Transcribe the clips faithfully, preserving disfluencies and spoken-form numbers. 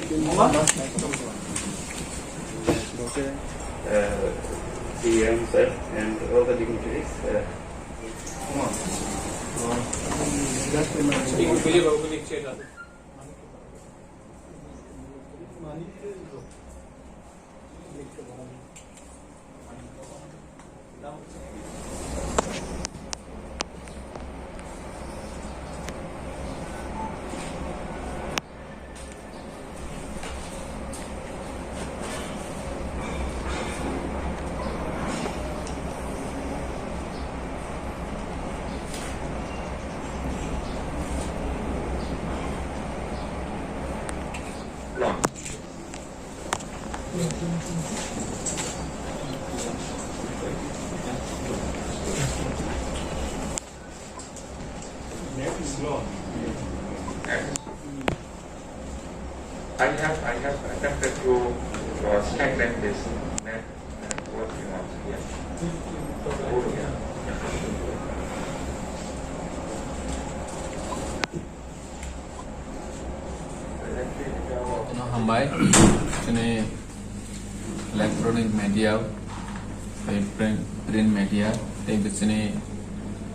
Uh, C M sir and all the dignitaries. Uh, I have, I have attempted to, uh, stagnate this net, uh, working out here. Hambai, chini electronic media, tei print, print media, tei bo chini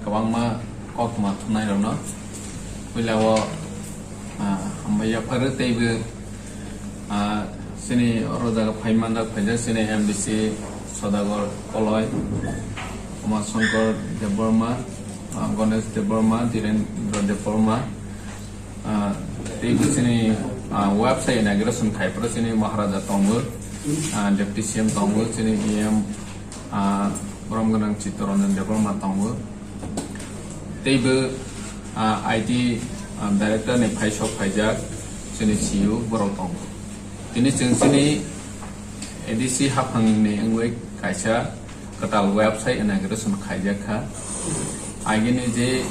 kwbangma koktma thumnairokno puila o, ah, hambai yapharo, tei bo, ah, chini oro jaga phai manjak, phaijak chini M D C Sodagar Koloi, Uma Shankar Debbarma, ah, Ganesh Debbarma, Dhirendra Debbarma, ah, tei bo chini, ah, website inauguration khai phuru chini Maharaja tongo, ah, Deputy C M tongo, chini E M, ah, borom gwnang Chittaranjan Debbarma tongo. Tei bo, ah, I T, ah, director ni phaisok phaijak chini C E O borok tongo. Tini chwng chini A D C haphang ni wngwi kaisa kwtal website inauguration khaijak kha. Agini je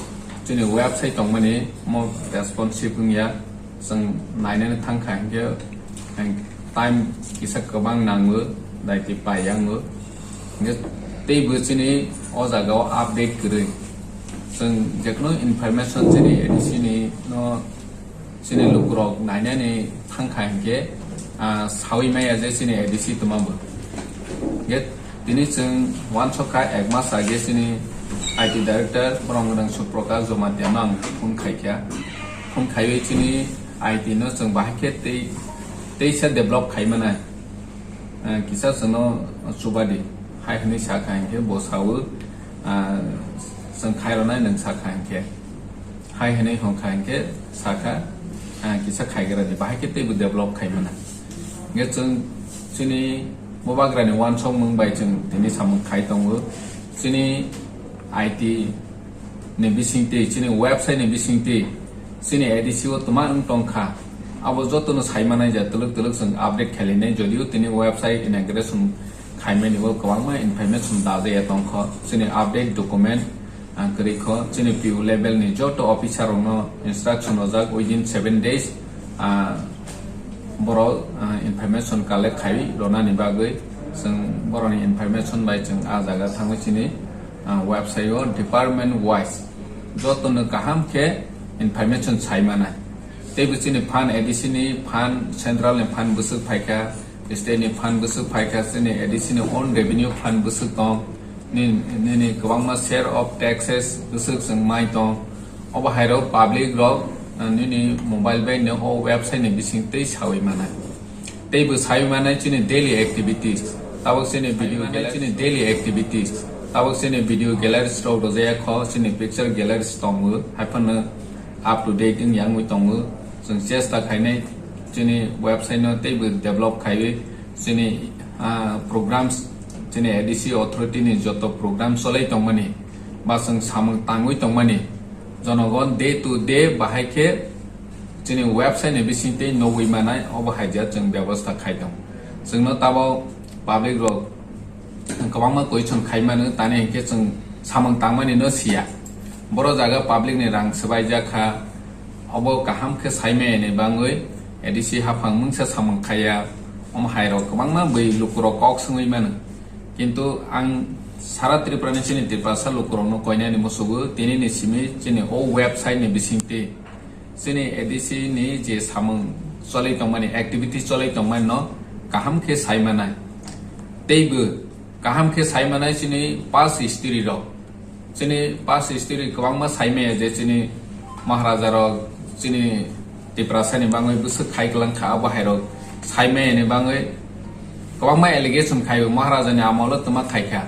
chini website tongmani mo responsive wngya, chwng nainani thangkha hinkhe time kisa kwbang nango, daiti pai yango. Hinkhe teibo chini o jaga o update kwrwi. Chwng jekono information chini A D C ni no chini lukurok nainani thangkha hinkhe, ah, sawi maya je chini A D C twmabo. Hinkhe tini chwng uansukha ek mas age chini I T director borok gwnang Suprakash Jamatia no ang phone khaikha. Phone khaiwi chini I T no chwng bahai khe tei, teisa develop khaimanai. Ah, kisa chwngno chubadi hai hwnwi sakha hinkhe bo sawi, ah, chwng khaironai nwng sakha hinkhe. Hai hwnwi hwnkha hinkhe sakha, ah, kisa khaigradi, bahai khe teibo develop khaimana. Hinkhe chwng chini bubagrani uansukmung bai chwng tini samung khai tongo. Chini I T ni bisingtwi, chini website ni bisingtwi, chini A D C o twma wng tongkha. Abo jotono saimanai ja twlwk twlwk chwng update khailainai, jodio tini website inauguration khaimani o kwbangma information dajaya tongkha. Chini update document, ah, kwrwi kho, chini P O level ni joto officer rokno instruction rojak within seven days, ah, borok, ah, information collect khai ronani bagwi chwng borokni information bai chwng ah jaga thangwi chini, ah, website o department wise jotono kaham khe information sai manai. Teibo chini fund, A D C ni fund, central ni fund bwswk phaikha, state ni fund bwswk phaikha, chini A D C ni own revenue fund bwswk tong, ni, nini kwbangma share of taxes bwswk chwng mai tong. Obo hai rok public rok, ah, nini mobile bai no o website ni bising tei sawi manai. Teibo sawi manai chini daily activities. Tabok chini video gallery, chini daily activities. Tabok chini video galleries rok rojaya kho, chini picture galleries tongo. Haiphano up to date wng yangwi tongo. Chwng chesta khainai chini website no teibo develop khaiwi chini, ah, programs, chini A D C authority ni joto program cholai tongmani ba chwng samung tangwi tongmani jonogon day to day bahai khe chini website ni bising tei nugwi manai, obo hai ja chwng bebosta khai tongo. Chwngno tabok public rok kwbangma question khai mano, tani hinkhe chwng samung tangmani no siya. Boro jaga public ni rang swbaijak kha, obo kaham khe sai maya ni bangwi A D C haphang mungsa samung khaiya, omo hai rok kwbangma bwi lukurok kok swngwi mano. Kintu ang sara Tripura ni chini Tiprasa lukurokno koinani musugo, tini ni simi chini o website ni bisingtwi chini A D C ni je samung cholai tongmani, activity cholai tongmani no kaham khe saimanai. Teibo kaham khe saimanai chini past history rok. Chini past history kwbangma saimaya je chini Maharaja rok chini Tiprasa ni bangwi bwswk khai kwlang kha, abo hai rok saimaya ni bangwi kwbangma allegation khaio Maharaja ni amolo twma khai kha.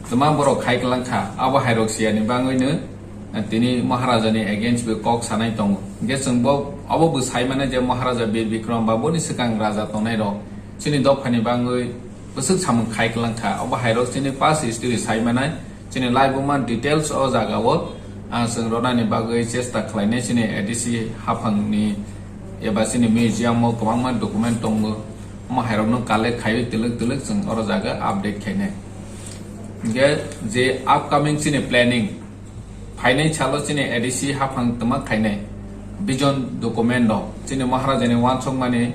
Twma borok khai kwlang kha, abo hai rok siya ni bangwi no, eh, tini Maharaja ni against bo kok sanai tongo. Hingke chwng bo, abo bo sai mano je Maharaja Bir Bikram ba boni swkang raja tongnai rok chini dopha ni bangwi bwswk samung khai kwlang kha, abo hai rok chini past history sai manai, chini live o man details o jaga o, ah, chwng rona ni bagwi chesta khlai nai chini A D C haphang ni eba chini museum o kwbangma document tongo, omo hai rok no collect khaiwi twlwk twlwk chwng oro jaga update khainai. Hingke je upcoming chini planning, phainai salo chini A D C haphang twma khainai vision document rok, chini Maharaja ni uansukmani,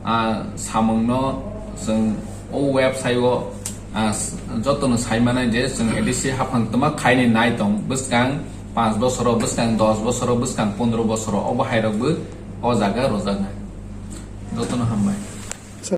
ah, samung no chwng o website o, ah, s-, joto no sai manai je chwng A D C haphang twma khaini nai tong bwskang panch bosoro, bwskang dos bosoro, bwskang pondro bosoro, obo hai rok bo o jaga rojaknai. Joto no hambai.